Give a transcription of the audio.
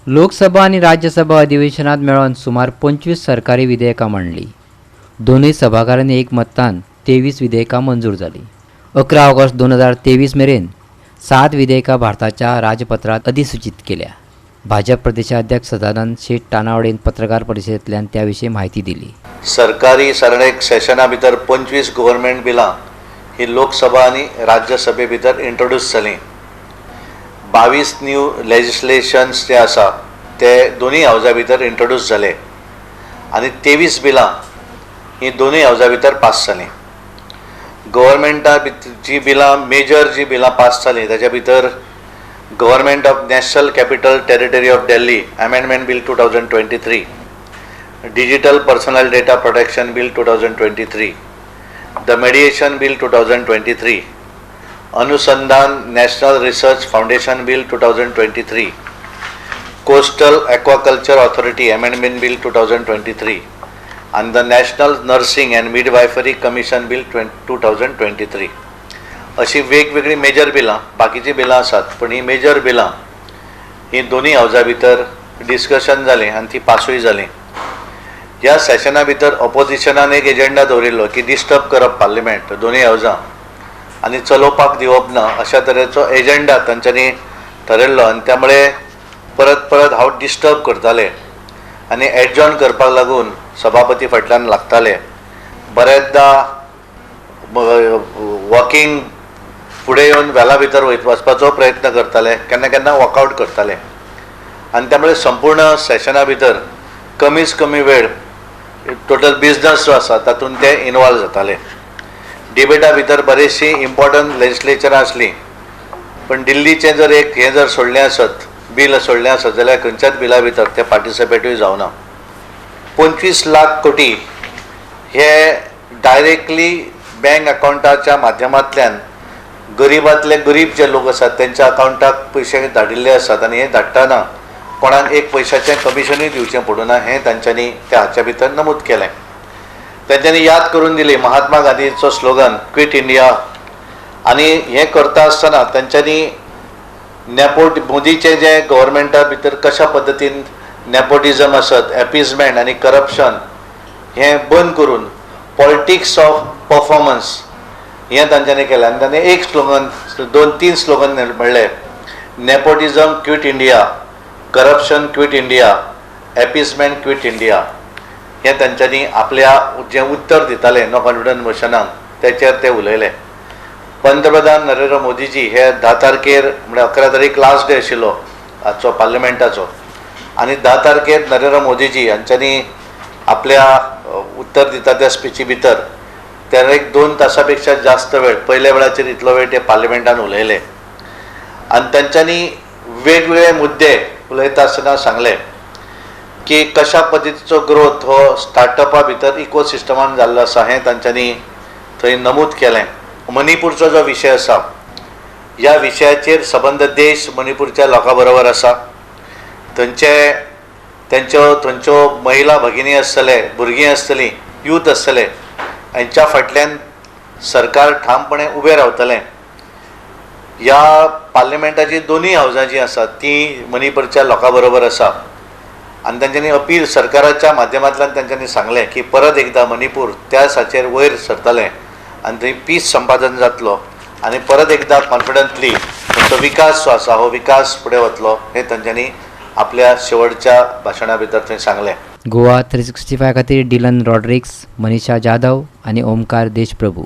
लोकसभा आनी राज्यसभा अधिवेशनात मेळोवन सुमार 25 सरकारी विधेयकां मांडली. दोनूय सभाघरांनी एकमतान 23 विधेयकां मंजूर जालीं. 11 ऑगस्ट 2023 मेरेन सात विधेयकां भारताच्या राजपत्रांत अधिसूचीत केल्या. भाजप प्रदेशाध्यक्ष सदानंद शेट तानावडेन पत्रकार परिशदेंतल्यान त्या विशीं म्हायती दिली. सरकारी साधारण एक सेशना भितर 25 गव्हर्मेंट बिलां ही लोकसभा आनी राज्यसभे भितर इंट्रोड्यूस जालीं. 22 न्यू लेजिस्लेशन्स जे आसा ते दोनूय हावजा भितर इंट्रोड्यूस जाले आनी 23 बिलां ही दोनूय हावजा भितर पास जालीं. गव्हर्मेंटा जी बिलां, मेजर जी बिलां पास जालीं, ताच्या भितर Government of National Capital Territory of Delhi Amendment Bill 2023, Digital Personal Data Protection Bill 2023, the Mediation Bill 2023, Anusandhan National Research Foundation Bill 2023, Coastal Aquaculture Authority Amendment Bill 2023 and the National Nursing and Midwifery Commission Bill 2023 अशी वेगवेगळी major बिलां. बाकीचीं बिलां आसात, पण ही major बिलां ही दोनूय हावजा भितर डिस्कशन जालें आनी ती पासूय जालीं. ह्या सेशना भितर ऑपोजिशनान एक एजेंडा दवरिल्लो की डिस्टर्ब करप पार्लिमेंट, दोनूय हावजां आनी चलोवपाक दिवप ना, अशा तरेचो एजेंडा तांच्यांनी ठरयल्लो आनी त्यामुळे परत परत हावज डिस्टर्ब करताले आनी एडजॉर्न करपाक लागून सभापती फाटल्यान लागताले. बरेचदा वॉकिंग फुडें येवन वेला भितर वचपाचो प्रयत्न करताले, केन्ना केन्ना वॉकआवट करताले आनी त्यामुळे संपूर्ण सेशना भितर कमीच कमी वेळ टोटल बिजनस जो आसा तातूंत ते इनवॉल्व जाताले. डिबेटा भितर बरीचशीं इम्पॉर्टंट लेजिस्लेचरां आसलीं, पण दिल्लीचें जर एक हें जर सोडलें आसत, बील सोडलें आसत जाल्यार खंयच्याच बिला भितर ते पार्टिसिपेटूय जावना. 25 लाख कोटी हे डायरेक्टली बँक अकावंटाच्या माध्यमांतल्यान गरिबांतले गरीब जे लोक आसात तेंच्या अकावंटाक पयशे धाडिल्ले आसात आनी हे धाडटना कोणाक एक पयशाचें कमिशनूय दिवचें पडूना, हें तांच्यांनी त्या हाच्या भितर नमूद केलें. तेंच्यांनी याद करून दिली महात्मा गांधीचो स्लोगन क्विट इंडिया आनी हें करता आसतना तेंच्यांनी मोदीचे जे गव्हर्मेंटा भितर कशा पद्दतीन नेपोटिजम आसत, एपिजमेंट आनी करप्शन हें बंद करून पॉलिटिक्स ऑफ परफॉर्मन्स हें तांच्यांनी केलें. आनी तांणी एक स्लोगन, दोन तीन स्लोगन म्हणले, "Nepotism quit India, corruption quit India, appeasement quit India." हें तांच्यांनी आपल्या जें उत्तर दिताले नो कॉन्फिडन्स मोशनाक तेचेर ते उलयले. पंतप्रधान नरेंद्र मोदीजी हे 10 तारखेर, म्हळ्यार 11 तारीख लास्ट डे आशिल्लो आजचो पार्लमेंटाचो आनी 10 तारखेर नरेंद्र मोदीजी हांच्यांनी आपल्या उत्तर दिता त्या स्पिची भितर त्याने एक 2 तासां पेक्षा जास्त वेळ, पयल्या वेळाचेर इतलो वेळ ते पार्लमेंटान उलयले आनी तांच्यांनी वेगवेगळे मुद्दे उलयता आसतना सांगले की कशा पद्दतीचो ग्रोथ हो स्टार्टअपा भितर इकोसिस्टमान जाल्लो आसा, हें तांच्यांनी थंय नमूद केलें. मणिपूरचो जो विशय आसा, ह्या विशयाचेर सबंद देश मणिपूरच्या लोकां बरोबर आसा. थंयचे तेंच्यो थंयच्यो महिला भगिनी आसतले, भुरगीं आसतलीं, यूथ आसतले, हेंच्या फाटल्यान सरकार ठामपणे उबें रावतलें. ह्या पार्लमेंटाची दोनूय हावजां जीं आसात तीं मणिपूरच्या लोकां बरोबर आसा आनी तांच्यांनी अपील सरकाराच्या माध्यमांतल्यान तांच्यांनी सांगलें की परत एकदां मणिपूर त्या हाचेर वयर सरतलें आनी थंय पीस संपादन जातलो आनी परत एकदां कॉन्फिडंटली तांचो विकास जो आसा हो विकास फुडें वतलो, हें तांच्यांनी आपल्या शेवटच्या भाशणा भितर थंय सांगलें. गोवा 365 खातीर डिलन रॉड्रिक्स, मनीषा जाधव आनी ओमकार देशप्रभू.